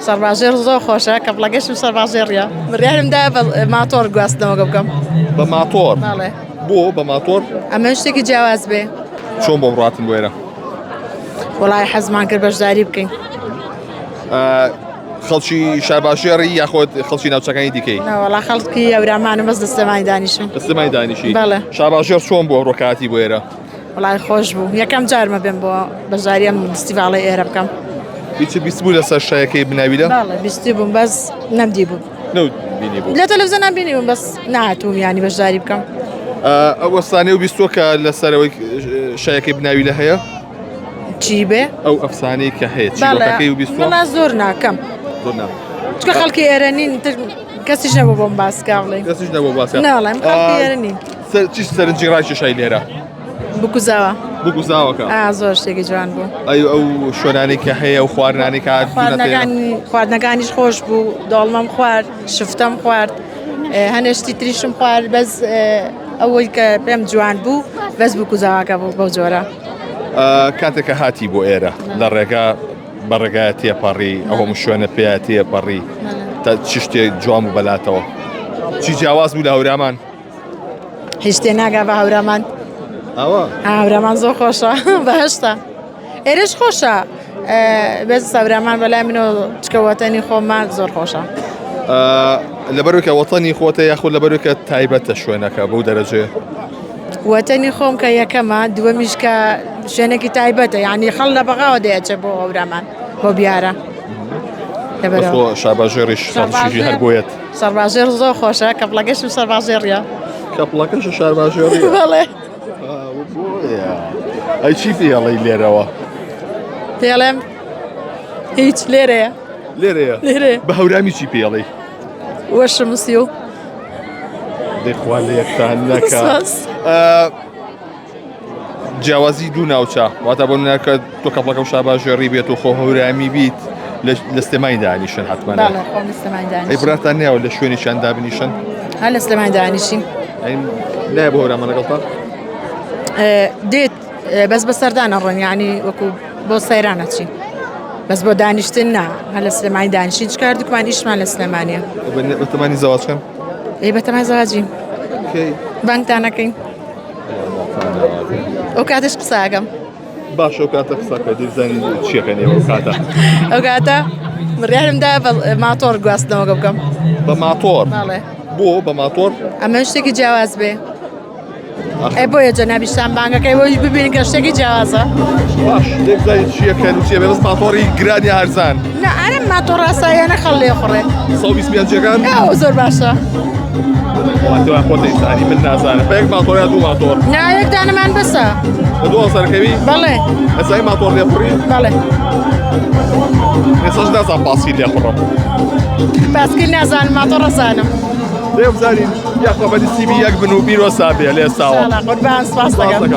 سەرباژێڕ زۆر خۆشە کە بڵەگەشم سەرباژێڕە بڕیارم دا بە ماتۆر گواستنەوەگە بکەم. بە ماتۆر؟ بەڵێ. بۆ بە ماتۆر؟ ئەمە شتێکی جیاواز بێ. چۆن بۆم ڕاتن بۆ ئێرە؟ وەڵای حەزمان کرد بەشداری بکەین. خەڵکی شارباژێڕی یاخۆت خەڵکی ناوچەکانی دیکەی؟ وەڵا خەڵکی هەورامانم بەس لە سلێمانی دانیشم. لە سلێمانی دانیشی؟ بەڵێ. شارباژێڕ چۆن بوو ڕۆکاتی بۆ ئێرە؟ وەڵای خۆش بوو یەکەم جارمە بێم بۆ بەشداری ئەم فیستیڤاڵەی ئێرە بکەم. هیچ بیستبوو لەسەر شایەکەی بناویلە؟ بەڵێ بیستی بووم بەس نەمدی بوو. نەبینی بوو. لە تەلەڤیزیۆنان بینی بووم بەس نهاتووم یانی بەشداری بکەم. ئەو ئەفسانەی و بیستووە کە لەسەرەوەی شایەکەی بناویلە هەیە؟ چی بێ؟ ئەو ئەفسانەی کە هەیە چیرۆکەکەی و بیستووە؟ وەڵا زۆر ناکەم. زۆر نا. چونکە خەڵکی ئێرە نین تر کەسیش نەبوو بۆم باس کا بڵێ. کەسیش نەبوو باس کا. ناڵێم خەڵکی ئێرە نین. چی سەرنجی ڕاکێشای لێرە؟ بکوزاوە. بکوزاوەکە. ئا زۆر شتێکی جوان بوو. ئەی ئەو شوێنانەی کە هەیە و خواردنانەی کە خواردنەکانی خواردنەکانیش خۆش بوو دۆڵمەم خوارد شفتەم خوارد هەنێ شتی تریشم خوارد بەس ئەوەی کە پێم جوان بوو بەس بکوزاوەکە بوو بەو جۆرە. کاتێک کە هاتی بۆ ئێرە لە ڕێگا بە ڕێگایە تێپەڕی ئەو هەموو شوێنە پێیا تێپەڕی تا چ شتێک جوان بوو بەلاتەوە چی جیاواز بوو لە هەورامان؟ هیچ تێ ناگا بە هەورامان. ئەوە هەورامان زۆر خۆشە بەهشتە ئێرەش خۆشە بەس هەورامان بەلای منەوە چکە وەتەنی خۆمان زۆر خۆشە. لەبەرکە وەتەنی خۆتە یاخود لەبەرکە تایبەتە شوێنەکە بەو دەرەجەیە؟ وەتەنی خۆم کە یەکەمە دووەمیش کە شوێنێکی تایبەتە یعنی خەڵ لە بەغاوە دەیەچێ بۆ هەورامان بۆ بیارە. لەبەرەوە شاباژێڕیش خەڵکیشی هەر بۆیەت. سەرباژێڕ زۆر خۆشە کەپڵەکەشم سەرباژێڕیە. کەپڵەکەش شارباژێڕیە؟ بەڵێ. ئەی چی پێڵێی لێرەوە؟ پێڵێم هیچ لێرەیە. لێرەیە؟ لێرەیە. بە هەورامی چی پێڵێی؟ وەشم سیو. دەخوا لە یەکتان نەکا. جیاوازی دوو ناوچە واتە بۆ ناکە تۆ کەپڵەکە و شاباژێڕی بێت و خۆ هەورامی بیت لە سلێمانی دانیشن حتمما ئەی براتان نیاوە لە شوێنێکیان دابنیشن هەر لە سلێمانی دانیشین نایە بۆ هەورامان لەگەڵتان دێت بەس بە سەردان ئەڕۆن یعنی وەکو بۆ سەیران ئەچین بەس بۆ دانیشتن نا هەر لە سلێمانی دانیشین چکار دوکمان ئیشمان لە سلێمانیە بەتەمانی زەواجکەن ئەی بەتەمای زەواجین بانگتان ئەکەین ئەو کاتەش قساکەم باش ئەو کاتە قسەکە دیزانی چیەکەن ئێوە کاتە ئەو کاتە بڕیارم دا بە ماتۆر گواستنەوەگە بکەم بە ماتۆر بەڵێ بۆ بە ماتۆر ئەمە شتێکی جیاواز بێ ئەی بۆیە جەنابیشتان بانگەکەی بۆی ببینن کە شتێکی جیاوازە باش لێ بزانین چیەکەن و چیە بەس ماتۆڕی گران یا هەرزان نا ئەرە ماتۆڕ ئاساییانە خەڵ لێ خوڕێ 125ەکان ئەو زۆر باشە وڵاتەوە خۆت دەیزانی من نازانم بە یەک ماتۆڕ یا دوو ماتۆڕ نا یەک دانەمان بەسە بە دوو هەزارەکەوی بەڵێ ئەزای ماتۆڕ لێ خوڕی بەڵێ ئێستاش نازانم پاسکیل لێ خوڕم پاسکیل نازانم ماتۆڕ ئەزانم لێ بزانین یاخوا بە نسیبی یەک بن و بیرۆسا بێ لە ئێستاوە قوربان سپاس دەکەم.